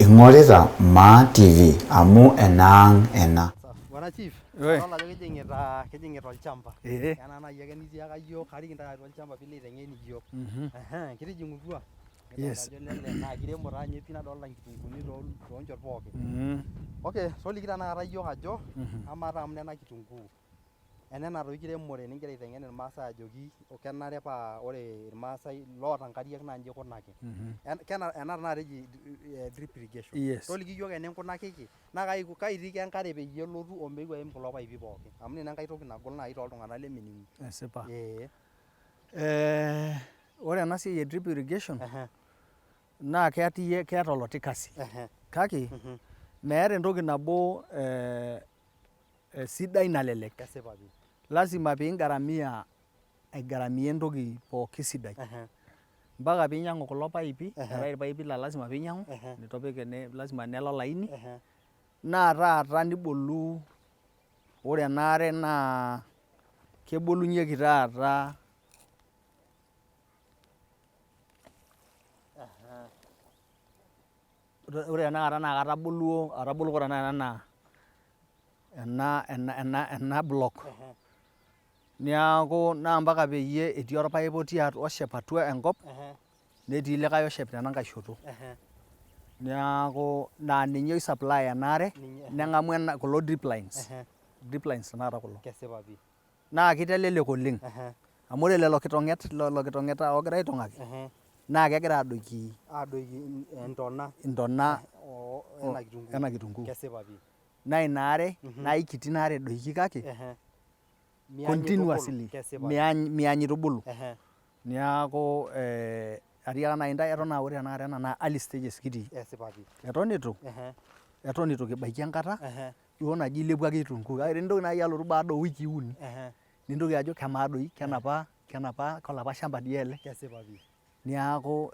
Ing'orita Maa TV amu enaang' ena. Bwana Chief, Oi. adol ajo kijing'ita kijing'ita olchamba. Ee. Kenaa naaji ake nitiaka iyiook karik intae atua olchamba piilo aiteng'en iyiook. Mhm. Ehe, kitijing'utua. Nidolta Yes. ajo lele naa kiremo taa ninye pii nadolta inkitunkuuni too toonchot pookin. Mhm. Okay, toliki tenakata iyiook ajo Mhm. amaa taa amu nena kitunguu enena toi kiremore nigira aiteng'en irmaasai ajoki kenare paa ore irmaasai loota nkariak naa inji ikunaki. Ena tenakata eji drip irrigation. Toliki iyiook eninkunakiki naa kai kai itiiki enkare peyie elotu omeu aim kulo paipi pookin amu ninye enkae toki nagol naaji tooltung'anak lemening'ito. Esipa. Ee. Ore ena siai e drip irrigation naa keeta oloti kasi kake meeta entoki nabo sidai nalelek. Kesipa pii. Lazima pee ingaramia aigaramia entoki pooki sidai. Mpaka pee inyiang'u kulo paipi, eetae irpaipi laa lazima pee inyiang'u, nitopik ene lazima nelo olaini, naa taata nibolu ore ena are naa kebolunyieki taata. Ore tenakata naa kataboluo ataboloko tenakata ena ena ena block niaku naa mpaka peyie etii orpaip otii atua oshep atua enkop netii likae oshep tenankae shoto. Niaku naa ninye oi supply ena are neng'amu ena kulo drip lines, drip lines tenakata kulo. Kesipa pii. Naa kitelelek oleng amu ore lelo kitong'et lelo kitong'et oogira aitong'aki naa kegira aadoiki Aadoiki intona intona ena kitunguu. ena kitunguu. Kesipa pii. Naa ina are naa aikiti ina are edoiki kake continuously miany itubulu. Niaku atiaka naaji intae eton aa ore tenakata ena naa early stages kitii. Kesipa pii. Eton eitu eton eitu kibaiki enkata duo naji ilepua kitunguu kake tenintoki naaji alotu baada oo wikii uni nintoki ajo kemaa doi kenapa kenapa kolapa shamba dii ele. Kesipa pii. Niaku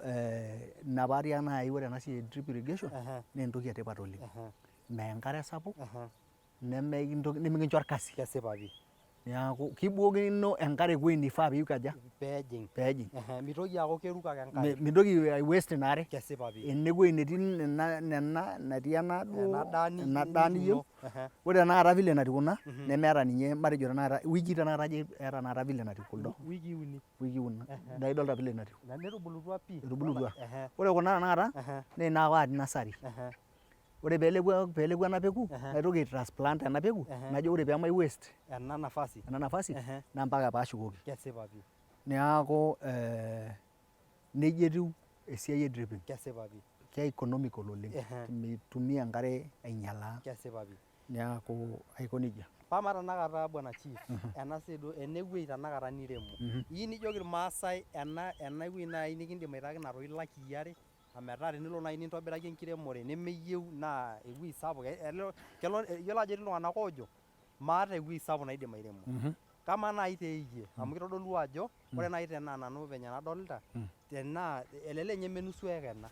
ina paatiaka naaji ore ena siai e drip irrigation naa entoki etipat oleng. Meya enkare sapuk nemikincho orkasi. Kesipa pii. Niaku kibookino enkare ewueji nifaa pee ikaja? Peejing. Peejing. Mitoki aaku keruko ake enkare. Mintoki ai waste ina are. Kesipa pii. Ene wueji netii nena nena natii ena duo Ena daa ena daa niyieu. Ore tenakata vile enatiu kuna nemeeta ninye matejo tenakata iwikii tenakata aja eeta tenakata vile enatiu kuldo. Iwikii uni. Iwikii uni. Naa idolta vile enatiu. Netubulutua pii. Etubulutua. Ore kuna tenakata naa inaawa nursery. Ore peeleku ena peku naitoki ai transplant ena peku najo ore pee mai waste Ena nafasi. ena nafasi naa mpaka paashukoki. Kesipa pii. Neaku nejia etiu esiai e dripping. Kesipa pii. Ke economical oleng. Meitumia enkare ainyialaa. Kesipa pii. Neaku aiko nejia. Amaa tenakata bwana chief ena siai duo ene wueji tenakata niremo iyieu nijoki irmaasai ena ena wueji naaji nikindim aitaki ina toki ilakii are ometaa tenelo naaji nintobiraki enkiremore nemeyieu naa ewueji sapuk kelo iyiolo ajo etii iltung'anak oojo maata ewueji sapuk naidim airemo. Kamaa naaji teeyie amu kitodolu ajo ore naaji tenaa nanu venye enadolita tenaa elelek ninye eme nusu eka ena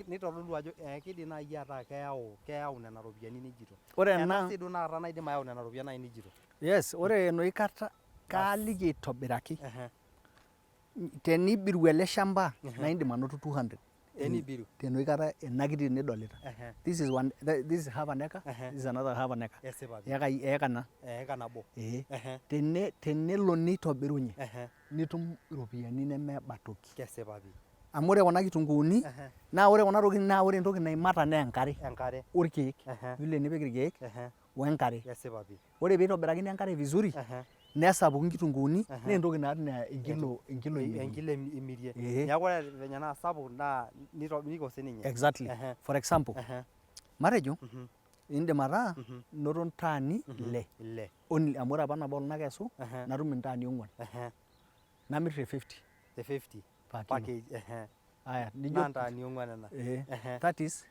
nitodolu ajo ekidim naaji ataa keyau keyau nena ropiyiani nijito. Ore ena Ena sii duo taata naidim ayau nena ropiyiani naaji nijito. Yes, ore enoshi kata kaaliki aitobiraki. Tenibiru ele shamba naa indim anoto 200. Tenibiru. Tenoshi kata ena kiti nidolita. This is one, this is half an acre, this is another half an acre. Kesipa pii. Eekai eeka ena. Eeka nabo. Ee. Tene tenelo nitobirunye nitum iropiyiani nemeba toki. Kesipa pii. Amu ore kuna kitunguuni naa ore kuna tokitin naa ore entoki naimata naa enkare. Enkare. Orkeek. Vile nipik irkeek we nkare. Kesipa pii. Ore pee itobirakini enkare vizuri nesapuku inkitunkuuni naa entoki naa naa enkilo enkilo imirie. Enkilo imirie. Ee. Neeku ore venye naa sapuk naa niko sininye. Exactly. For example, matejo indim ataa inoto intaani ile. Ile. Only amu ore apa nabo olong nakesu natum intaani ong'uan. Namir te fifty. Te fifty. Per Per kilo. kg. Aya nijo. Naa ntaani ong'uan nena. Ee. That is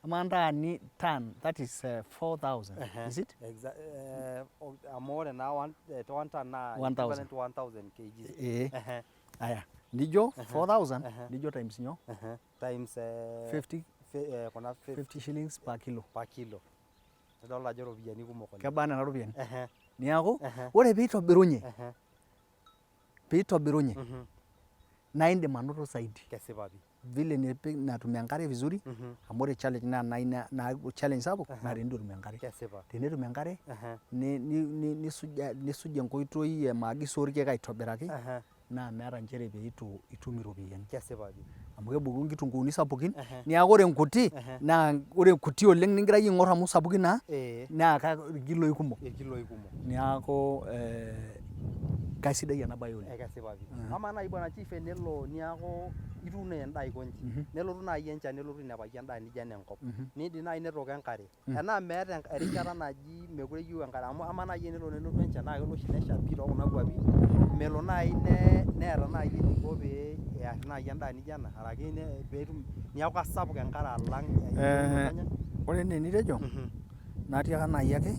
Amaa ntaani tan that is 4000 is it? Amu ore naa one ton naa equivalent to 1000 kgs. Ee. Aya nijo 4000 nijo times nyoo? Times 50 kuna 50 shillings per kilo. Per kilo. Nidol ajo iropiyiani kumok oleng. Kebaa nena ropiyiani? Neeku ore pee itobirunye, pee itobirunye. Naa indim anoto zaidi. Kesipa pii. Vile nipik natum enkare vizuri amu ore challenge naa ina challenge sapuk naa teneitu etum enkare. Kesipa. Tenetum enkare nisuj enkoitoi e maagizo oolkeek aitobiraki naa meeta nchere pee eitu itum iropiyiani. Kesipa pii. Amu kebulu nkitunkuuni sapukin neeku ore nkuti naa ore nkuti oleng nigira iyie aing'or amu sapukin naa naa irkiloi kumok. Irkiloi kumok. Neeku kaisidai ena bae oleng. Kesipa pii. Amaa naaji bwana chief tenelo niaku ituuno endaa aikonji, nelotu naaji enchan nelotu ainepaki endaa nijo ena enkop, niidim naaji netooko enkare, Tenaa meeta erishata naji mekure eyieu enkare amu amaa naaji tenelo nelotu enchan naa kelo oshi nesha pii too kuna kuapi, melo naaji neeta naaji eniko pee ear naaji endaa nijo ena araki peetum neeku kasapuk enkare alang. Ore enaa enitejo, natiaka naaji ake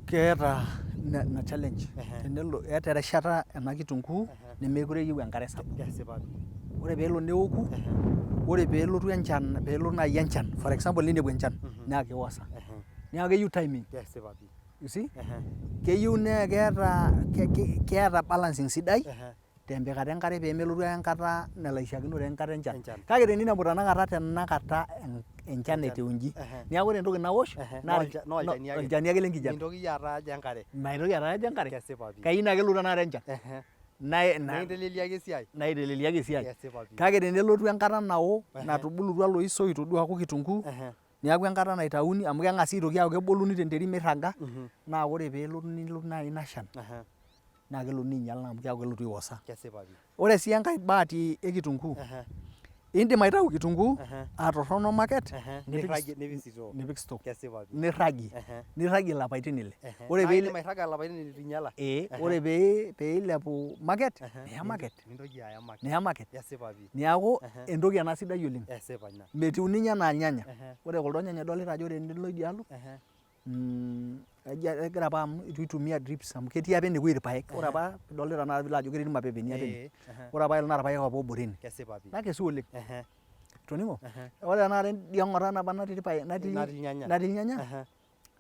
keeta ina challenge tenelo eeta erishata ena kitunguu nemekure eyieu enkare sapuk. Kesipa pii. Ore peelo neoku, ore peelotu enchan peelotu naaji enchan for example ninepu enchan naa kewosa. Neeku keyieu timing. Kesipa pii. You see? Keyieu naa keeta keeta balancing sidai tempikata enkare pee melotu ake enkata nalo aishiakinore enkata enchan. Kake teninepu tenakata tenakata enchan etiu inji, neeku ore entoki nawosh naa olchani ake lenkijape. Mintoki iyie aata haja enkare. Maitoki aata haja enkare. Kesipa pii. Kayieu naa kelotu tenakata enchan. Nikinteleliaki esiai. Naiteleliaki esiai. Kesipa pii. Kake tenelotu enkata nao natubulutua iloshi soitok duo aaku kitunguu, neeku enkata naitauni amu keng'asi aitoki aaku keboluni tenterit mirraga, naa ore peelotu nelotu naaji ina shan naa kelotu neinyal naa amu keeku kelotu aiwosa. Kesipa pii. Ore sii enkae bahati e kitunguu, indim aitayu kitunguu aa torrono market Nirragie nipik sitoo. nipik store Kesipa pii. nirragie nirragie ilapaitin ile. Ore pee Naa indim airraga ilapaitin ile eitu einyala? Ee ore pee eilepu market niya market. Nintoki aya market. Niya market. Kesipa pii. Neeku entoki ena sidai oleng. Kesipa ina. Metiu ninye anaa ilnyanya. Ore kuldo nyanya idolita ajo ore tenilo idialo egira apa amu eitu eitumia drips amu ketii apa enewueji irpaek. Ore apa idolita tenakata ajo ketii irmapepeni apa ene. Ore apa naa irpaek apa oobore ene. Kesipa pii. Nakesu oleng. Toning'o? Ore tenakata idia ong'ata naba natii irpaek natii irnyanya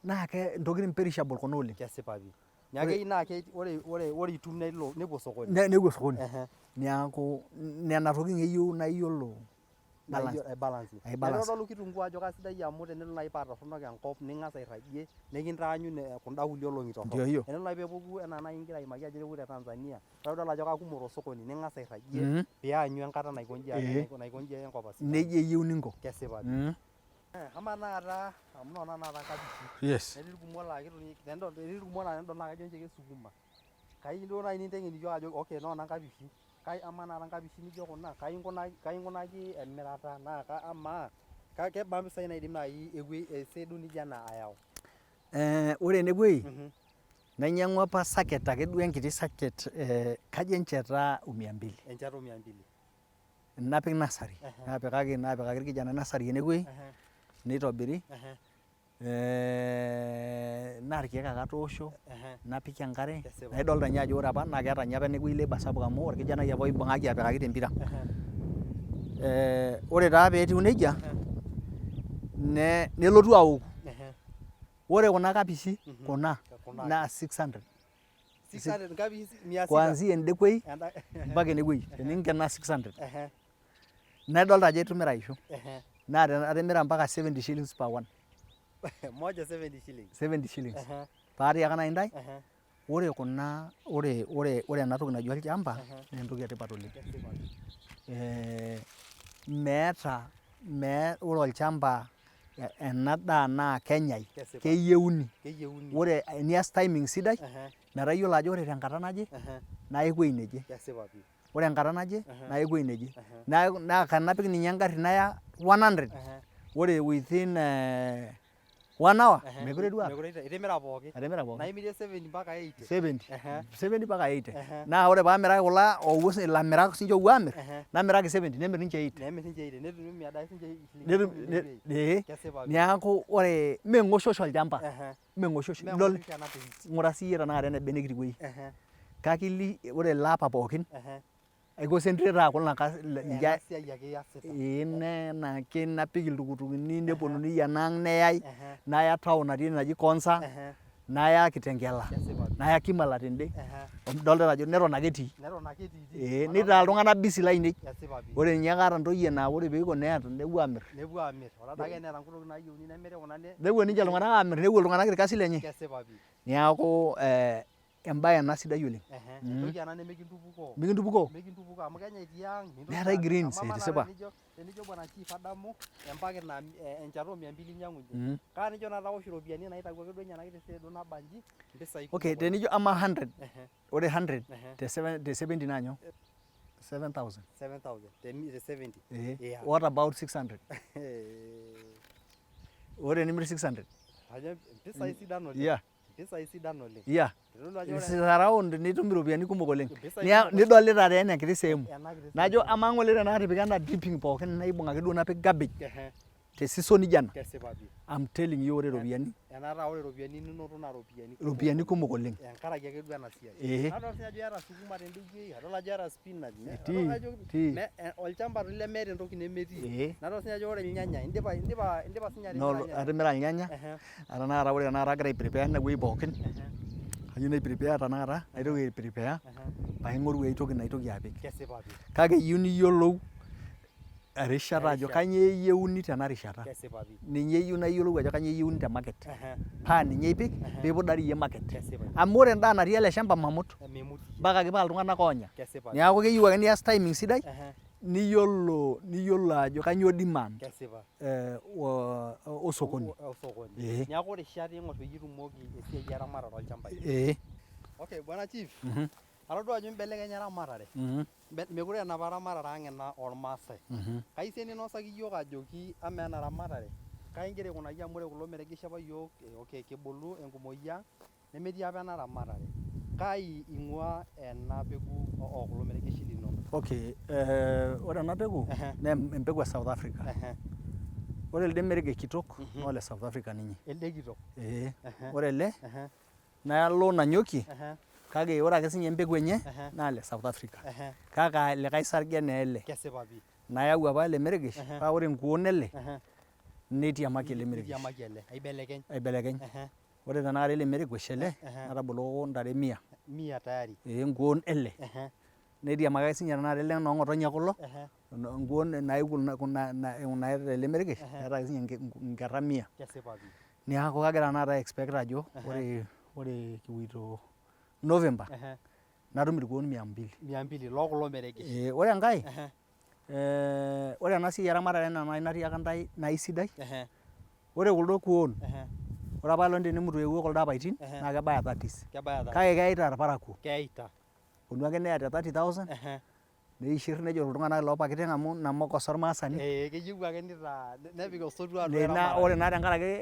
naa intokitin perishable kuna oleng. Kesipa pii. Neeku keyieu naa ore itum nepuo sokoni. Nepuo sokoni. Neeku nena tokitin eyieu naa iyiolo Ai balance. Neitodolu kitunguu ajo kasidai amu tenelo naaji paa torronok enkop ning'as airragie nikintaanyu kunda kulie olong'i torrok. Tenelo naaji peepuku enaa naaji nigira aimaki ajo epuku te Tanzania paa idol ajo kakumok tosokoni ning'as airragie pianyu enkata naikonji enkop asidanu. Nejia eyieu ninko. Kesipa pii. Amaa tenakata amu noona tenakata nkapishi netii irkumok laa etii irkumok laa tenedol naa kejo ninche kesukuma. Kayieu duo naaji ninteng'en iyiok ajo okay noona nkapishi kai amaa tenakata nkapishi nijo kuna kai inkunaki emirata naa amaa kebaa mpisai naidim naaji esiai duo nijo ena ayau? Ore ene wueji nainyang'ua apa saket ake duo enkiti saket kajo enchata o mia mbili. Enchata o mia mbili. Napik nursery napikaki irkijanani nursery ene wueji nitobiri naa irkeek ake atoosho napik enkare naa idolta ninye ajo ore apa naa keeta ninye apa ene wueji labour sapuk amu orkijanai apa oibung'aki apikaki te mpira. Ore taa peetiu neija nelotu aoku. Ore kuna kapishi kuna naa 600. Kuanzia ende wueji mpaka ene wueji teninkenaa 600. Naa idolta ajo itimira aishu. Naa atimira mpaka 70 shillings per one. Moja 70 shillings. 70 shillings. Paatiaka nai intae ore kuna ore ore ore ena toki naji olchamba naa entoki etipat oleng. Meeta ore olchamba ena daa naa kenyai, keyieuni. Ore enias timing sidai metaa iyiolo ajo ore tenkata naje naya ewueji neje, ore enkata naje naya ewueji neje. Naa tenapik ninye engarri naya 100 ore within one hour mekure duo aata. Itimira pooki. Atimira pooki. Naa imirie 70 mpaka 80. 70. 70 mpaka 80. Naa ore paamiraki kulo oopuo ilamirak sinche oopuo aamir, namiraki 70 nemir ninche 80. Nemir ninche 80 netum mia dai sinche Netum ee neaku ore mee ng'oshosh olchamba, mee ng'oshosh. Idol ng'ura siiyie tenakata ena bene kiti wueji. Kake ore ele apa pookin Aiconcentrate aaku ninche Ena siai ake iyasita. Ee enaake napik iltukutukuni neponunui enaang' neyai naya town natii ene naji Konza. Naya Kitengela, Kesipa pii. naya Kimala tende, Ehe. idolita ajo neton ake etii. Neton ake etii. Ee nitaa iltung'anak busy lainei. Kesipa pii. Ore ninye kaata ntoyie naa ore peiko neeta nepuo aamir. Nepuo aamir. Ore adake eneeta nkuti tokitin naayieuni nemiri kuna ne. Nepuo ninche iltung'anak aamir nepuo iltung'anak irkasin lenye. Kesipa pii. Neeku embae ena sidai oleng. Ehe, entoki ena nemikintupukoo. Mikintupukoo? Mikintupukoo amu kenyai tiang'. Neetae greens Amu amaa etisipa. tenijio tenijo bwana chief adamu empakit naa enchata oo mia mbili inyang'unye. Kaa nijo tenakata aosh iropiyiani naitawuoki duo ninye ena kiti saa duo nabanji impisai kumok Okay, oleng. tenijo amaa 100, ore 100 Ehe. te 70 naa nyoo? 7000. 7000 te 70. Ee. Yeah. What about 600? Ore enimir 600? Ajo impisai sidan oleng. Yeah. Impisai sidan oleng. Yeah. Itodolu ajo It's ore around nitum iropiyiani kumok oleng. Impisai Nia- kumok oleng. Nidolita taa ena kiti sehemu. ena kiti Najo amaa ng'ole tenatipika ena dripping pookin naibung ake duo napik cabbage Ehe. te season nijo ena. Kesipa pii. I'm telling you ore iropiyiani Enaata ore iropiyiani ninoto naa iropiyiani kumok. Iropiyiani kumok oleng. Tenkaraki ake duo ena siai. Ee. Nadol sii ajo iyata sukuma tende wueji, adol ajo iyata spinach. Etii, Adol ajo etii. olchamba doi lemeeta entoki nemetii. Ee. Nadol sii ajo ore ilnyanya indipa indipa indipa sii ninye atimira ilnyanya. Atimira ilnyanya, Ehe. tenakata ore tenakata agira ai prepare ena wueji pookin, Ehe. kayieu nai prepare tenakata, naitoki ai prepare Ehe. paing'oru ai toki naitoki apik. Kesipa pii. Kake eyieu niyiolou erishata ajo kainyoo eyieuni tena rishata. Kesipa pii. Ninye eyieu nayiolou ajo kainyoo eyieuni te market. Ehe. Paa ninye ipik pee ipudari iyie market. Kesipa. Amu ore endaa natii ele shamba mamut. Memut. Mpaka ake paa iltung'anak oonya. Kesipa. Neeku keyieu ake nias timing sidai Ehe. niyiolo niyiolo ajo kainyoo demand Kesipa. osokoni. Osokoni. Ee. Neeku irishat iing'or peyie itumoki esiai eramatare olchambai. Ee. Okay, bwana chief. Atodua ajo imbelekenya eramatare. Mekure aa enapa ramatare ang ena oolmaasai. Kayieu siyie ninosaki iyiook ajoki amaa ena ramatare kai ingira aikunaki amu ore kulo meregeshi apa iyiook okay kibulu enkumoi ang nemetii apa ena ramatare. Kai ing'ua ena peku oo kulo meregeshi linonok? Okay, ore ena peku naa empeku e South Africa. Ore elde meregesh kitok naa ole South Africa ninye. Elde kitok? Ee. Ore ele nalo nanyokie kake ore ake sinye empeku enye naa le South Africa kake likae sarge naa ele. Kesipa pii. Nayau apa ele meregesh paa ore nkuon ele neitiamaki ele meregesh. Neitiamaki ele aibelekeny. Aibelekeny. Ore tenakata ele meregesh ele netaboloko ntare mia. Mia tayari. Ee nkuon ele. Neitiamaki ake sinye tenakata ele noong'otonye kulo nkuon naita ele meregesh eeta ake sinye nkera mia. Kesipa pii. Niaku kagira tenakata ai expect ajo ore ore kipuoito November natum irkuon mia mbili. Mia mbili loo kulo meregeshi. Ee ore enkae ore ena siai eramatare enaa nai natiaka intae naa isidai, ore kuldo kuon ore apa olong tenimutu eewuo kuldo apaitin naa kebaya thirties kake keita irparakuo. Keita. Eponu ake neya te 30,000 neishir nejo iltung'anak loopakiteng amu ina makosa ormaasani. Ee keyieu ake nitaa nepik osotua atua Ina eramatare. ore naa tenkaraki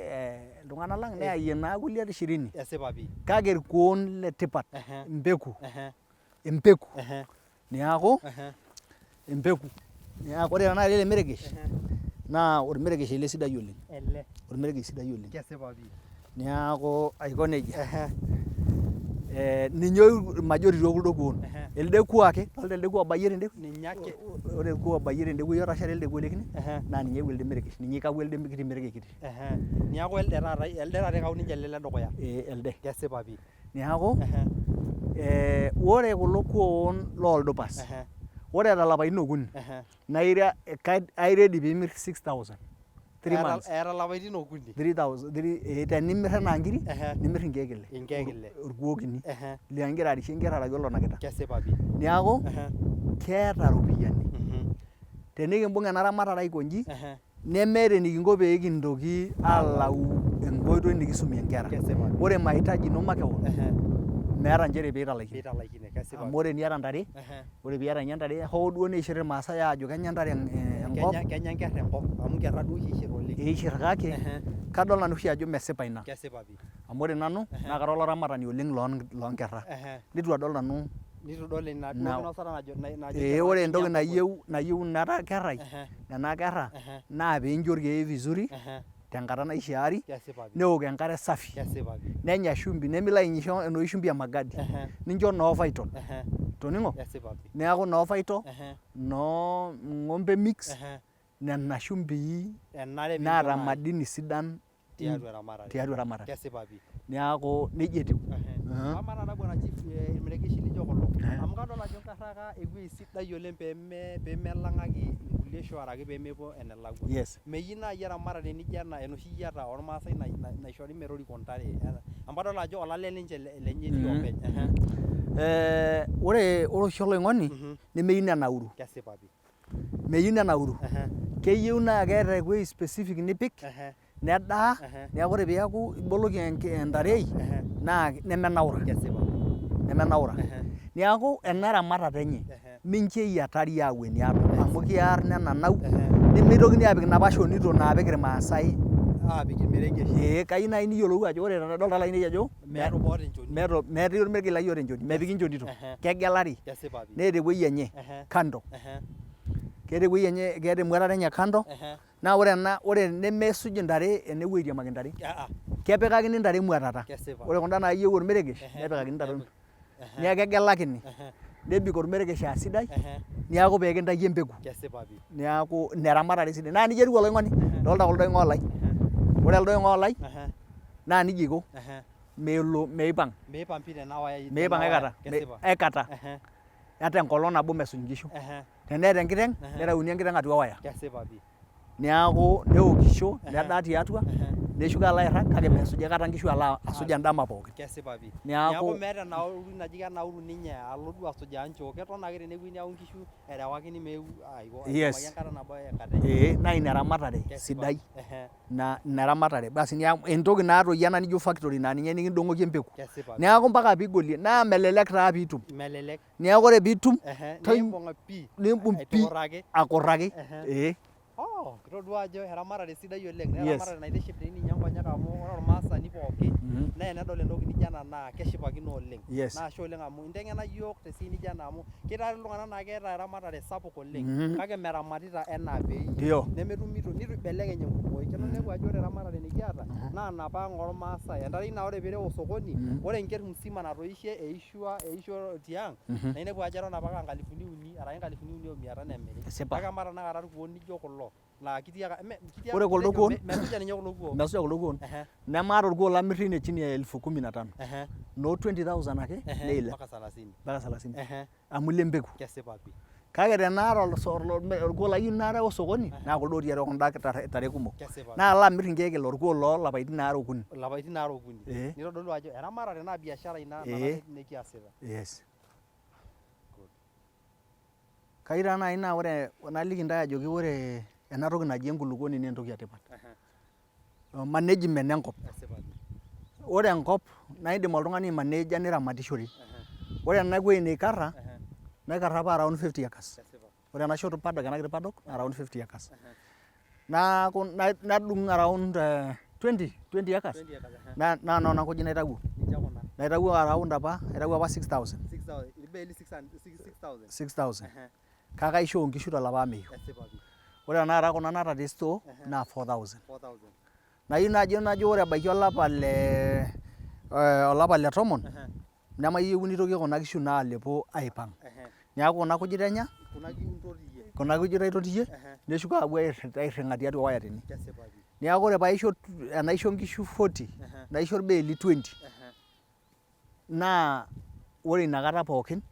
iltung'anak lang neyayie naa kulie ishirini. Esipa pii. Kake irkuon le tipat, empeku, empeku. Niaku empeku. Niaku ore tenakata ele meregesh naa ormeregesh ele sidai oleng. Ele. Ormeregesh sidai oleng. Kesipa pii. Niaku aiko nejia. Ninye majority oo kuldo kuon. Elde kuo ake, idolita elde kuo obayie tende? Ninye ake. Ore olkuo obayie tende wueji otashare elde kuo lekine naa ninye oyawua elde meregesh, ninye oikawuo elde kiti meregesh kiti. Niaku elde taata, elde taata oikau ninche ele ledukuya. Ee elde. Kesipa pii. Niaku ore kulo kuon loldupas, ore eeta ilapaitin okuni naa ira ready piimir 6000. 3 months. Eeta ilapaitin okuni. 3000, three, tenimir anaa nkiri, nimir inkeek ile. Inkeek ile. Orkuo kini. Laa ingira arishie enker araki olonakita. Kesipa pii. Niaku keeta iropiyiani. Tenikimbung ena ramatare aiko inji, nemeeta enikinko pee kintoki aalau enkoitoi nikisumie inkera. Kesipa. Ore mahitaji ino makewon, meeta nchere pee italaikine. Pee italaikine, kesipa. Amu ore eniata ntare, ore piata ninye ntare hoo duo neishir irmaasai aajo kenya ntare enkop. Kenya enkerr enkop amu nkerra duo oshi eishir oleng. Eishir kake kadol nanu oshi ajo mesipa ina. Kesipa pii. Amu ore nanu naa kara olaramatani oleng loo nkerra. Neitu adol nanu. Neitu idol ina duo kinosata najo. Ee ore entoki nayieu ina kerrai nena kerra naa piincho irkeek vizuri tenkata naishiaari neok enkare safi nenya shumbi nemilo aisho enoshi shumbi e magadi nincho noo vital toning'o neeku noo vital noo ng'ombe mix nena shumbii naata madini sidan Tiatua eramatare. tiatua eramatare. Kesipa pii. Neaku nejia etiu. Amaa taata bwana chief ilmeregeshi lijo kulo amu kadol ajo inkarraka ewueji sidai oleng pee melang'aki inkulie shoo araki pee mepuo enelakua. Meyieu naaji eramatare nijo ena enoshi iata olmaasai naishori metoriko ntare amu adol ajo olale ninche lenye etii openy. Ore oshi oloing'oni nemeyieu nenauru. Kesipa pii. Meyieu nenauru. Keyieu naa keeta ewueji specific nipik nedaa neeku ore piaku iboloki entarei naa nemenaura, nemenaura. Neeku ena ramatata enye, mincho eyiatari awueni aadol amu kiar nenanau nemeitokini aapik inapa shonito naapik irmaasai. Aapik ilmeregeshi. Ee kayieu naai niyiolou ajo ore tenadol taa ilainei ajo Meeta obo oota enchoni. Metii olmeregesh lai oota enchoni, mepiki nchonito, kegelari neeta ewueji enye kando, keeta ewueji enye, keeta emuatata enye kando. Naa ore ena ore nemesuj intare ene wueji aitiamaki intare. Kepikakini intare emuatata. Ore kunda naayieu ormeregesh nepikakini intare neeku kegelakini nebik ormeregesh aa sidai neeku pee kintaki empeku. Neeku ina eramatare sidai. Naa nijia etiu oloing'oni, idolita kuldo oing'ok lai. Ore elde oing'ok lai naa nijia iko, melo meipang'. Meipang' aikata, aikata. Ata enkolong nabo mesuj inkishu. Teneeta enkiteng nitauni enkiteng atua ewaya. Kesipa pii. Neaku neokisho nedaa tiatua neshuko alo airrag kake mesuj aikata inkishu alo asuj endama pookin. Kesipa pii. Neaku meeta enauru naji kenauru ninye alo duo asujaa nchoo, keton ake tenewueji neaku inkishu erewakini meeu aiko Yes. enkata nabo enkata enye. Ee naa ina eramatare sidai ina eramatare basi neaku entoki naa toi ena nijo factory naa ninye nikindong'oki empeku. Kesipa. Neaku mpaka piigolie naa melelek taa piitum. Melelek. Neeku ore piitum Ehe, toi- niimbung pii niimbung pii aitukurraki. akurraki Ehe. ee. Oh, kitodua ajo eramatare sidai oleng. Naa Yes. eramatare naitiship dii ninye nkonyek amu ore ormaasani pooki naa enedol entoki nijo ena naa keshipakino oleng. Yes. Naa ashe oleng amu inteng'ena iyiook tesiai nijo ena amu ketii iltung'anak naa keeta eramatare sapuk oleng kake meramatita enaa peeyieu. Ndio. Nemetumito nitu ibelekeny enkumoi. Kelo ninepu ajo ore eramatare nikiata naa enapa ang ormaasai. Entare naa ore piireu osokoni ore enkerr musima natoishe eishua eisho tiang naa inepu ajo eton apake aa nkalifuni uni araki nkalifuni uni o mia tano emiri. Esipa. Kake amaa tenakata irkuon lijo kulo laa kitii ake kitii Ore kuldo kuon mesuja ninye kulo kuon. Mesuja kulo kuon. Ehe. Nemaata orkuo lamir teine chini ya elfu kumi na tano. Ehe. Noo 20,000 ake Ehe. neilep Mpaka salasini. mpaka salasini. Ehe. Amu ile mpeku. Kesipa pii. Kake tenaata orkuo layieu nareu osokoni naa kuldo otii atua kunda tare kumok. Kesipa. Naa alo amir inkeek ile orkuo loo lapaitin aare okuni. Ilapaitin aare okuni. Ee. Nitodolu ajo eramatare naa biashara ina Ee. nikiasita. Yes. Kayieu taa naaji naa ore naliki intae ajoki ore ena toki naji enkulukuoni naa entoki etipat. Management enkop. Ore enkop naa indim oltung'ani aimaneja niramatishore. Ore ena wueji naikarra, naikarra apa around 50 acres. Ore ena shoto paddock ena kiti paddock naa around 50 acres. Naaku nadung around 20 acres naa nena kujit naitawuo. Naitawuo around apa, aitawuo apa 6000. 6000. Kake aishoo nkishu tolapa ameyu. Ore tenakata kuna naata te store naa 4000. Nayieu naaji najo ore ebaiki olapa le olapa le tomon nemayieu nitoki kuna kishu naalepo aipang. Neeku kuna kujit enya, kuna kujit aitotiyie neshuko aapuo airring'a tiatua ewaya tene. Neeku ore paisho enaisho nkishu 40 naisho irbeeli 20 naa ore inakata pookin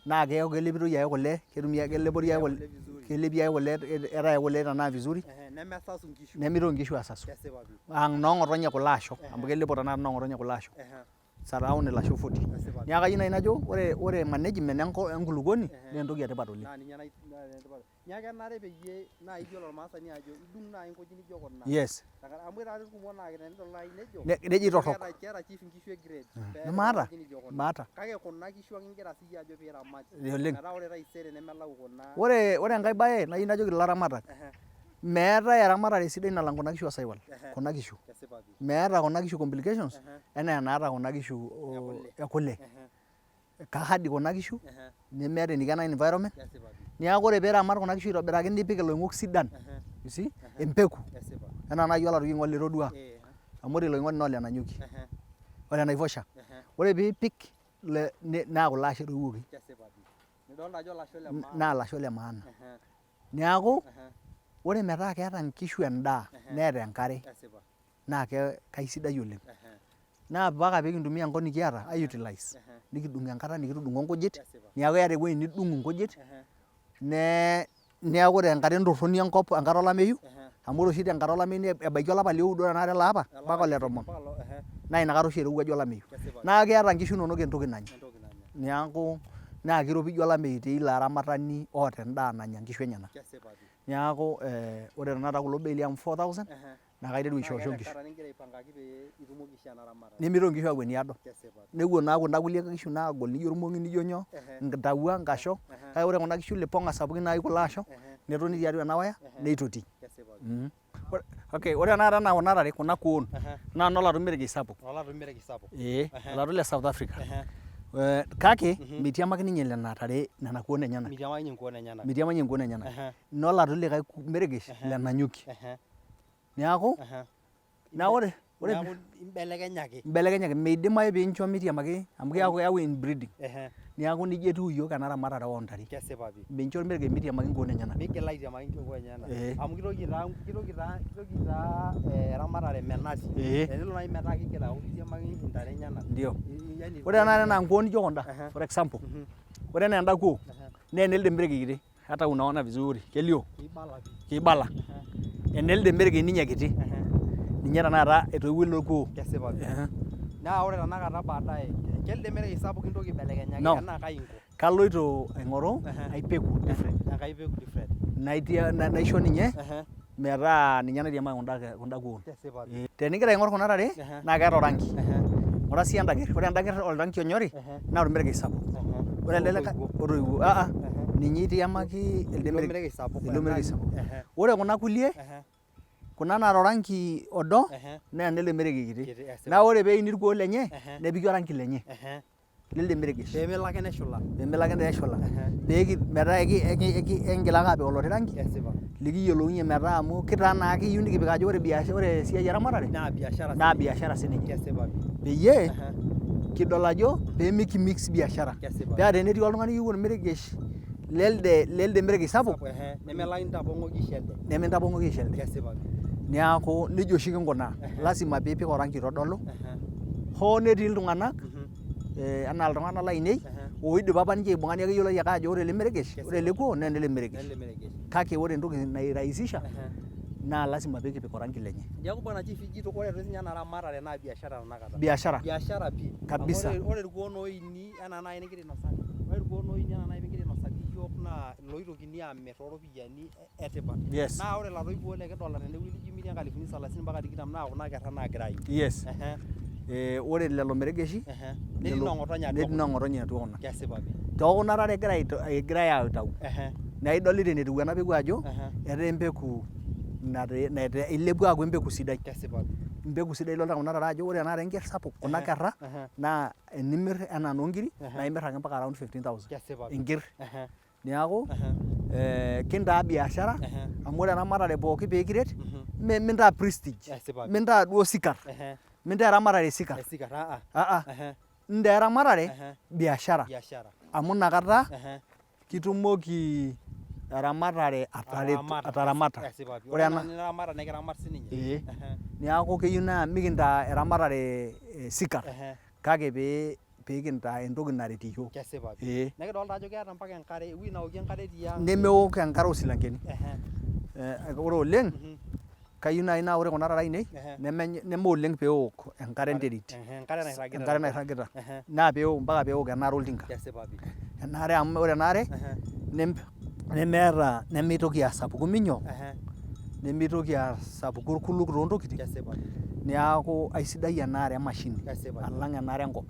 naa keeku kelepitoi ake kule, ketumi ake kelepori ake kule, kelepi ake kule keetae ake kule tenaa vizuri nemitoki nkishu aasasu. Aa noong'otonye kulo asho amu kelepo tenakata noong'otonye kulo asho it's around ilasho 40. Neeku kayieu naaji najo ore management enkulukuoni naa entoki etipat oleng. Neeku kenare peyie naaji iyiolo ormaasani ajo idung naaji nkujit nijo kuna. Yes. Amu etaa irkumok naa tenedol naaji nejo Nejo aitorrok. keeta chief nkishu e grade. Nemaata, maata. Kake kuna kishu ake ingira siiyie ajo piiramat. Oleng. Metaa ore taisere nemelau kuna. Ore enkae bae nayieu najoki ilaramatak, meetae eramatare sidai nalang kuna kishu o sahiwal, kuna kishu. Kesipa pii. Meeta kuna kishu complications enaa enaata kuna kishu e kule. Ka hardy kuna kishu nemeeta eniko ena environment neeku ore piiramat kuna kishu aitobiraki nipik iloing'ok sidan you see empeku enaa naaji olatoki litodua amu ore ilo oing'oni naa ole Nanyuki ole Naivasha ore piipik naa kulo asho etoiwuoki naa ilasho le maana neeku ore metaa keeta inkishu endaa neeta enkare naa kaisidai oleng. Naa mpaka pee kintumia enkop nikiata ai utilize nikidung enkata nikitudung'o nkujit, niaku iyata ewueji nidung inkujit neaku tenkata entorroni enkop enkata olameyu amu ore oshi tenkata olameyu ebaiki olapa lioudo tenakata ele apa mpaka ole tomon naa inakata oshi erowuaju olameyu. Naa keeta nkishu inonok entoki nanya niaku naa kiropiju olameyu teilo aramatani oota endaa nanya nkishu enyenak. Niaku ore tenakata kulo beili amu 4000 naa kaiteru aishooyo nkishu. Nemitoki nkishu aapuo eniado. Nepuo naa kunda kulie kishu naagol nijo irmong'i nijo nyoo, intawua, nkasho, kake ore kuna kishu ilipong'a sapukin naaji kulo asho netoni tiatua ena waya neitoti. Okay, ore tenakata enaa kuna tare kuna kuon naa nolatu meregesh sapuk. Ee, olatu le South Africa. Kake meitiamaki ninye nena tare nena kuon enyenak. Meitiamaki ninye nkuon enyenak. Nolatu likae meregesh le Nanyuki. Neaku, naa ore ore Neaku imbelekenyaki. Imbelekenyaki, meidimayu piincho meitiamaki amu keaku keyau inbreeding. Neaku nijia etiu iyiook ena ramatare oo ntare. Kesipa pii. Mincho ormeregesh meitiamaki nkuon enyenak. Migil aitiamaki nkuon enyenak. Ee. Amu kitoki aitaa kitoki aitaa kitoki aitaa eramatare menati. Ee. Tenelo naaji metaa kigil aaku kitiamaki intare enyenak. Ndio. Ore tenakata enaa nkuon nijo kunda for example, ore enaa enda kuo naa enelde meregesh kiti. Hata unaona vizuri kelio keibala enelde meregesh ninye kiti ninye tenakata etoiwuo ilo kuo. Kesipa pii. Naa ore tenakata baadaye kelde meregesh sapuk intoki aibelekenyaki No. enaa kai inko? Kaloito aing'oru ai peku different. Enkai peku different. Naitia naisho ninye metaa ninye naitiamaki kunda kuon. Kesipa pii. Tenigira aing'or kuna tare naa keeta orangi. Ng'ura sii enda ker, ore enda ker orangi onyori naa ormeregesh sapuk. Ore elde likae otoiwuo ninye eitiamaki elde meregesh sapuk. Ore kuna kulie kuna naata orangi odo naa enele meregesh kiti. Naa ore pee eini irkuo lenye nepiki orangi lenye. Lelde meregesh. Pee melo ake neshula. Pee melo ake neshula. Pee metaa ekingil ake aapik oloti rangi likiyiolounye metaa amu kitaa naa kiyieu nikipik ajo ore biashara ore esiai eramatare naa biashara siininye. Kesipa. Peyie kidol ajo pee miki mix biashara. Paa tenetii oltung'ani oyieu ormeregesh lelde lelde meregesh sapuk Nemelo ake nintapong'oki aisho elde. Nemintapong'oki aisho elde. Kesipa. Neaku nejia oshi kinkunaa. Lasima piipik orangi oitodolu hoo netii iltung'anak anaa iltung'anak lainei oidipa apa ninche aibung'a neeku keyioloi ake ajo ore ele meregesh ore ele kuo naa enele meregesh. Kake ore entoki nairaisisha naa lasima pee kipik orangi lenye. Neeku bwana chief ijito ore doi sinye ena ramatare naa biashara tenakata. Biashara. Biashara pii. Kabisa. Amu ore irkuon oini enaa naaji nigira ainosaki, ore irkuon oini enaa naaji nigira ainosaki iyiook naa iloitokini aamir tooropiyiani etipat. Yes. Naa ore iladuo kuon lekidolta tenewueji lijo imirie nkalifuni salasini mpaka tikitam naa kuna kerra naagira aiu. Yes. Ore lelo meregeshi Netii noong'otonye atua netii noong'otonye atua kuna. Kesipa pii. Too kuna tare egirai aitau. Naa idolita enetiu ena peku ajo etaa empeku nataa ilepua aaku empeku sidai. Kesipa pii. Empeku sidai idolita kuna tare ajo ore tenakata enker sapuk kuna kerra naa enimir enaa inoo nkiri naa imir ake mpaka around 15,000 Kesipa pii. enker. Neaku kintaa biashara amu ore eramatare pooki pee kiret mintaa prestige, mintaa duo sikarr, mintaa eramatare sikarr, intaa eramatare biashara amu inakata kitumoki eramatare ataramata. Ore ena nikiramat sininye. Ee. Neaku keyieu naa mikintaa eramatare sikarr kake pee pee kintaa entoki naret iyiook. Kesipa pii. Ee. Nekidolta ajo keeta mpaka enkare, ewueji naokie enkare tiang. Nemeok enkare oosilankeni. Ore oleng kayieu naaji naa ore kuna tare ainei neme oleng pee eok enkare enterit. Enkare nairragita. Enkare nairragita. Naa pee mpaka pee eok enaare oltinka. Kesipa pii. Enaare amu ore enaare nemeeta nemeitoki asapuku minyoo. Nemeitoki asapuku orkuluk too ntokitin. Kesipa. Neaku aisidai enaare emashini Kesipa. alang enaare enkop.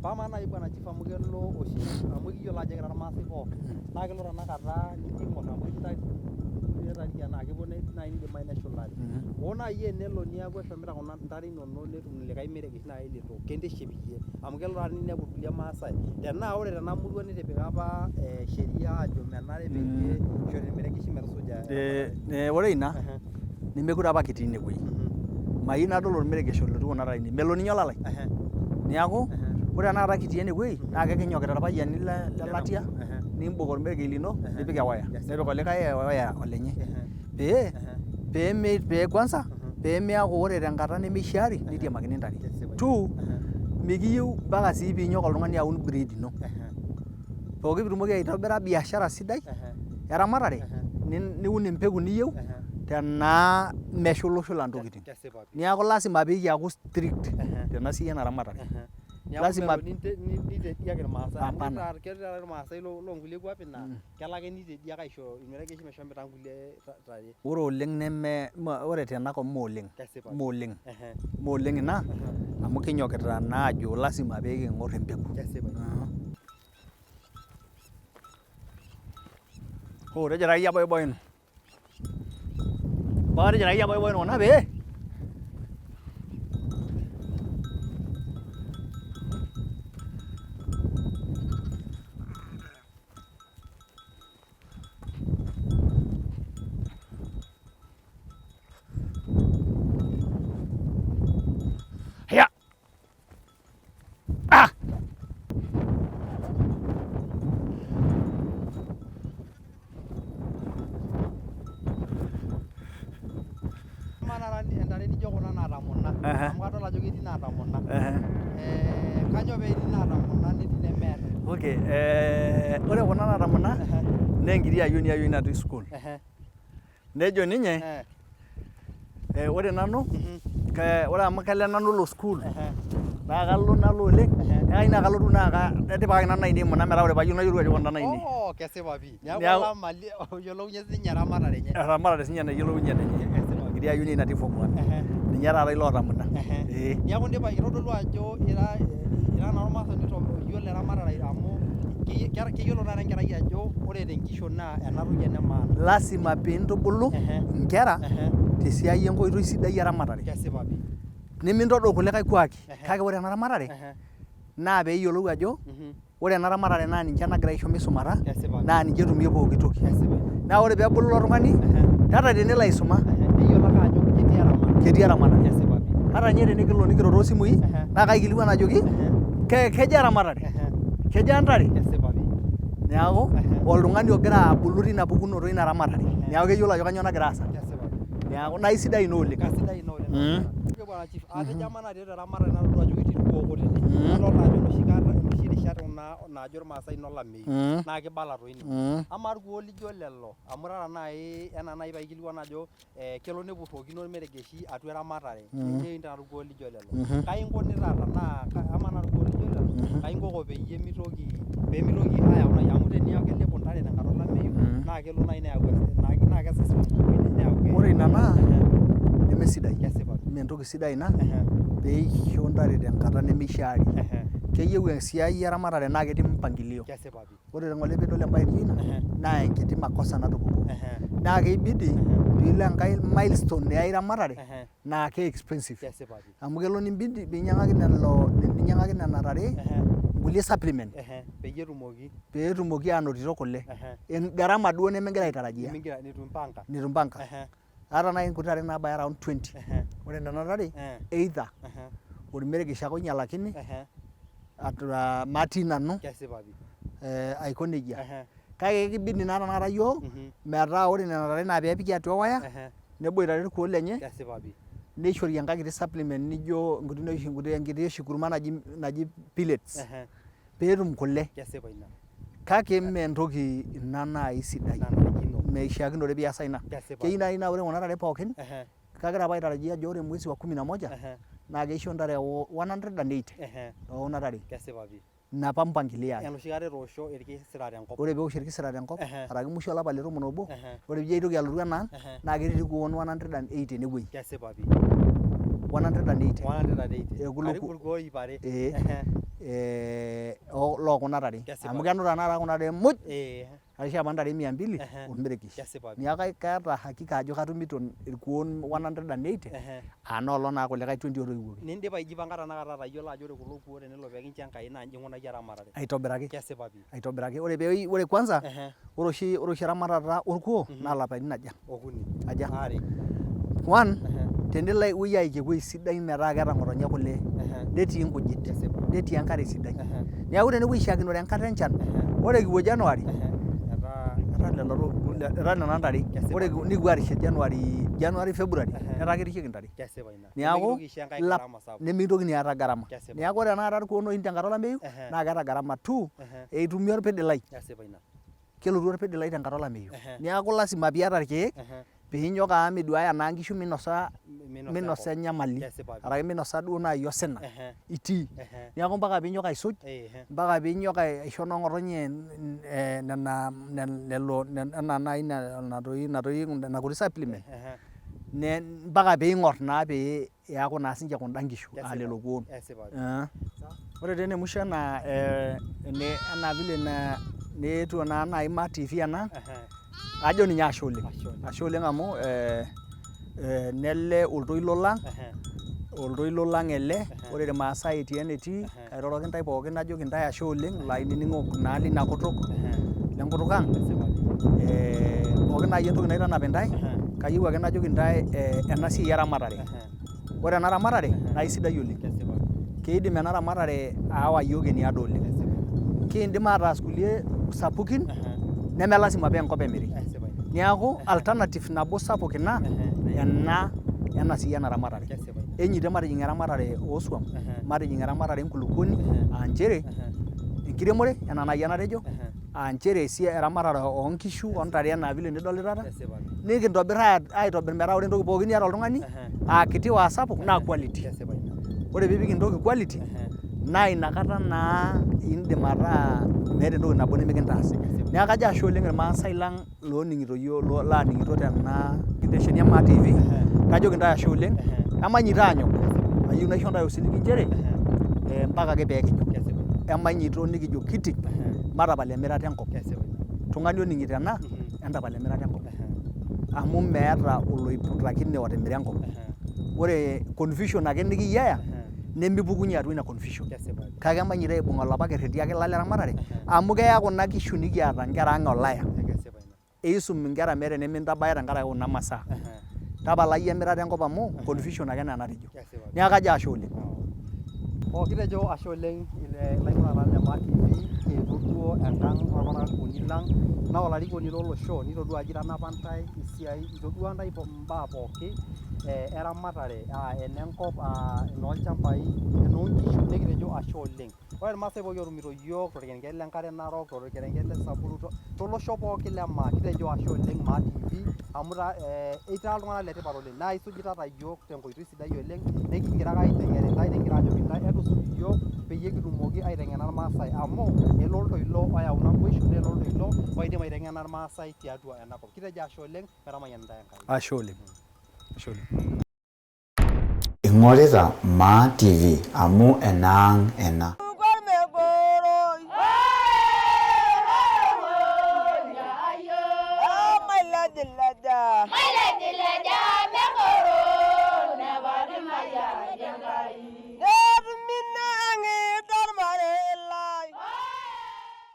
Amaa naaji bwana chief amu kelo oshi amu ekiyiolo ajo ekira irmaasai pookin naa kelo tenakata nijo aing'or amu etii kulie taariak naa kepuo naaji nidimayu neshulari. Hoo naaji enelo niaku eshomoita kuna ntare inonok netum likae meregesh naaji leitu kintiship iyie amu kelo taata ninepu irkulie maasai tenaa ore tena murua nitipika apa sheria aajo menare peyie ishori irmeregeshi metusuja eramatare. Ore ina nemekure apa kitii ine wueji. Mayieu nadol ormeregesh olotu kuna tare ainei, melo ninye olalai. Neeku ore tenakata kitii ene wueji naa kekinyokita irpayiani le latia nimbok ormeregesh lino nipik ewaya, nepik olikae ewaya olenye pee pee kwanza. Pee meaku ore tenkata nemeishiari neitiamakini intare. Two, mikiyieu mpaka sii piinyok oltung'ani aun breed ino. Pooki piitumoki aitobira biashara sidai eramatare niun empeku niyieu tenaa meshulashula intokitin. Neeku lazima pee kiaku strict tena siai ena ramatare. Neeku Lazima melo nitediak irmaasai amu Hapana. ketii taata irmaasai loonkulie kuapi naa kelo ake nitediak aisho irmeregeshi meshomoita nkulie tare. Ore oleng neme ore tenakop mee oleng, Kesipa. mee oleng, Ehe. mee oleng ina amu kinyokita naa aajo lazima pee king'or empeku. Kesipa. Hoo tejo taakeyie aboiboinu. Mpaka tejo taakeyie aboiboinu kuna pee Hiya! Ah! Amaa taata entare nijo kuna naatamona Ehe. amu kadol ajo ketii naatamona Ehe. Eh, kanyoo pee etii naatamona netii nemeeta? Okay, ore kuna naatamona naa enkiti ayioni ayioni natii sukuul. Ehe. Nejo ninye Eh. ore nanu ore amu kelo nanu alo sukuul naa kalo nalo oleng naa kayieu naa kalotu naa etipikaki nanu inainei muna metaa ore paayieu nayiolou ajo kuna inainei. Oh, kesipa pii. Neeku Neeku- olama oyiolounye sininye eramatare enye. Eramatare sininye nayiolounye enenye. Kesipa. Enkiti ayioni ai natii form one. Ehe. Ninye taata ilo oota muna. Ehe. Ee. Neeku indipa kitodolu ajo ira ira naa ormaasani oyiolo eramatare amu keyiolo taata enkerai ajo ore tenkishon naa ena toki ene maana. Lasima piintubulu Ehe. inkera Ehe. tesiai enkoitoi sidai eramatare. Kesipa pii. Nimintodol kulikae kuaki Ehe. kake ore ena ramatare Ehe. naa peeyiolou ajo Mhm. ore ena ramatare naa ninche nagira aisho misumata Kesipa. naa ninche etumie pooki toki. Kesipa. Naa ore peebulu ilo tung'ani Ehe. ata tenelo aisuma Ehe. Neyiolo ake ajo ketii eramatare. ketii eramatare. Kesipa pii. Ata ninye tenikilo nikiro toosimui Ehe. naa kaikilikuan ajoki Ehe. kejaa eramatare? Ehe. Kejaa ntare? Kesipa pii. Neeku Ehe. oltung'ani ogira abulu tina pukunoto ina ramatare. Ehe. Neeku keyiolo ajo kainyoo nagira aasa. Kesipa pii. Neeku naa aisidai ina oleng. Kasidai ina oleng. Mm. Ore bwana chief, atejo amanaa tiatua eramatare natodua ajo ketii irkuo kutitik. Mm. Nadolta ajo enoshi kata enoshi rishat kuna naajo irmaasai inolameyu Mm. naa kibala toi ninche. Mm. Amaa irkuo lijo lelo amu ira nai enaa nai paikilikuan ajo eh, kelo nepurrokino ormeregeshi atua eramatare Mm. neim taata irkuo lijo lelo. Mhm. Kai inkuni taata naa amaa naa irkuo lijo lelo Mhm. kai inkoko peyie mitoki pemitoki ayau nai amu teniaku kelepo ntare tenkata olameyu Mm. naa kelo nai neyau naa kesasu neyau Ore ina naa Ehe. nemesidai. Kesipa. Mee entoki sidai ina Ehe. peisho ntare tenkata nemeishiari. Ehe. Keyieu esiai eramatare naa ketii mpangilio. Kesipa pii. Ore ng'ole piidol embae nijo ina Ehe. naa enkiti makosa natupukuo. Ehe. Naa keibidi piilo enkae milestone ai ramatare Ehe. naa ke expensive. Kesipa pii. Amu kelo nimbidi piinyang'aki lelo ninyang'aki nena tare Ehe. nkulie supplement Ehe. Peyie etumoki. pee etumoki aanotito kule. Ehe. Gharama duo nemigira aitarajia. Nimigira nitu impanga. Nitu impanga. Ehe. Aata nai nkuti tare naabaya around 20. Ehe. Ore nena tare Eh. either Ehe. ormeregesh ake oinyalakini Ehe. atua matii nanu Kesipa pii. aiko nejia. Ehe. Kake kibidi naa tenakata iyiook Mhm. metaa ore nena tare naa peepiki atua ewaya Ehe. neboitare irkuo lenye Kesipa pii. neishori enkae kiti supplement nijo enkiti oshi kurma naji pellets Ehe. peetum kule. Kesipa ina. Kake mee entoki ina naaji sidai. Nanarikino. Meishiakinore piasa ina. Kesipa. Keyieu naaji naa ore kuna tare pookin Ehe. kagira apa aitarajia ajo ore mwezi wa kumi na moja Ehe. naa keisho ntare 180 Ehe. too kuna tare. Kesipa pii. Ina apa mpangilio ai. Enoshi kata etoosho irkisira tenkop. Ore peosh irkisira tenkop Ehe. araki musho olapa le tomon obo Ehe. ore piijo aitoki alotu enaang Ehe. naa ketii irkuon 180 enewueji. Kesipa pii. 180. 180. Kulo Karibu irkuo ip are. Ee. Ehe. Loo kuna tare. Kesipa. Amu kenuta tenakata kuna tare muj Ee. arashu apa ntare mia mbili Ehe. ormeregesh. Kesipa pii. Neeku kaata hakika ajo katumito irkuon 180 Ehe. aa nolong naa kulikae 20 otoiwuoki. Nindipa aijipanga tenakata atayiolo ajo ore kulo kuo tenelo pee kincho Enkai naa inji inkunaki eramatare. Aitobiraki. Kesipa pii. Aitobiraki. Ore pee ore kwanza Ehe. ore oshi eramatata orkuo naa ilapaitin aja? Okuni. Aja? Aare. One, Ehe. tenilo ewueji aiki ewueji sidai metaa keeta ng'otonye kule, Ehe. netii inkujit, Kesipa. netii enkare sidai. Ehe. Neeku tenepuoi aishiakinore enkata enchan, Ehe. ore kipuo January, Ehe. Etaa Etaa lelo etaa nena ntare. Ore nikipuo arishe January, January February netaa kerishieki ntare. Kesipa ina. Niaku Nemeitoki aisho enkae gharama sapuk. Nemeitokini aata gharama. Kesipa. Niaku ore tenakata irkuon oini tenkata olameyu naa keeta gharama. Two, eitumia orpidilai. Kesipa ina. Kelotu orpidilai tenkata olameyu. Niaku lasima piata irkeek piinyok amu miduaya naa nkishu minosa minosa enyamali araki minosa duo naaji osina itii. Neeku mpaka piinyok aisuj, mpaka piinyok aisho noo ng'otonye nena lelo enaa naaji nena toi nena kuti supplement mpaka piing'or naa pee eaku naa sinche kunda nkishu aa lelo kuon. Ore taa ene musho enaa enaa vile neetuo naa nai Maa TV ena, ajo ninye ashe oleng, ashe oleng amu nele oltoilo lang, oltoilo lang ele, ore irmaasai etii enetii, kairoroki intae pookin najoki intae ashe oleng ilainining'ok naa lina kutuk, lenkutuk ang, pookin naaji entoki naitanap intae, kayieu ake najoki intae ena siai eramatare. Ore ena ramatare naa isidai oleng. Keidim ena ramatare aawa iyiook eniado oleng. Kiindim ataas kulie sapukin neme lasima paa enkop emiri. Niaku alternative nabo sapuk ina ena ena siai ena ramatare. Enyoito matijing eramatare oo swam, matijing eramatare enkulukuoni aa nchere enkiremore enaa naaji enatejo aa nchere esiai eramatare oo nkishu o ntare enaa vile nidolitata nikintobir aitobir metaa ore entoki pookin niata oltung'ani aa kiti o aa sapuk naa quality. Ore piipik entoki quality naa inakata naa indim ataa meeta entoki nabo nimikintaas. Neeku kajo ashe oleng irmaasai lang looning'ito iyiook laaning'ito tena kitesheni e Maa TV, kajoki intae ashe oleng, emanyito aanyok, ayieu naisho intae osiligi nchere mpaka ake pee kinyok. Emanyito nikijo kiting matapal emirata enkop. Tung'ani oning'ito ena, entapal emirata enkop amu meeta oloiputakine otimira enkop. Ore confusion ake nikiyiaya nemipukunye atua ina confusion. Kake emanyito aibung olapa kerreti ake lang leramatare amu keya kuna kishu nikiata nkera ang olaya. Eisum inkera meeta enemintabaya tenkaraki kuna masaa. Tapala iyie emirata enkop amu confusion ake ena enatejo. Neeku kajo ashe oleng. Oh, kitejo ashe oleng ilaing'urak lang le Maa TV kietuo duo enkang olparakuoni lang naa olarikoni lolosho nitodua ajo itanapa intae esiai itodua intae imbaa pooki eramatare aa enenkop aa enoolchambai enoonkishu nikitejo ashe oleng. Ore irmaasai pooki ootumito iyiook torkerenket le Nkare Narok, torkerenket le Samburu, tolosho pooki le maa kitejo ashe oleng Maa TV amu itaa iltung'anak le tipat oleng naa isujitata iyiook tenkoitoi sidai oleng nikigira ake aiteng'en intae nikigira aajoki intae entusuj iyiook peyie kitumoki aiteng'ena irmaasai amu ele oltoilo oyau naboisho naa ele oltoilo oidim aiteng'ena irmaasai tiatua ena kop. Kitejo ashe oleng metamayiana intae Enkai. Ashe oleng. Ashe oleng. Ing'orita Maa TV amu enaang ena.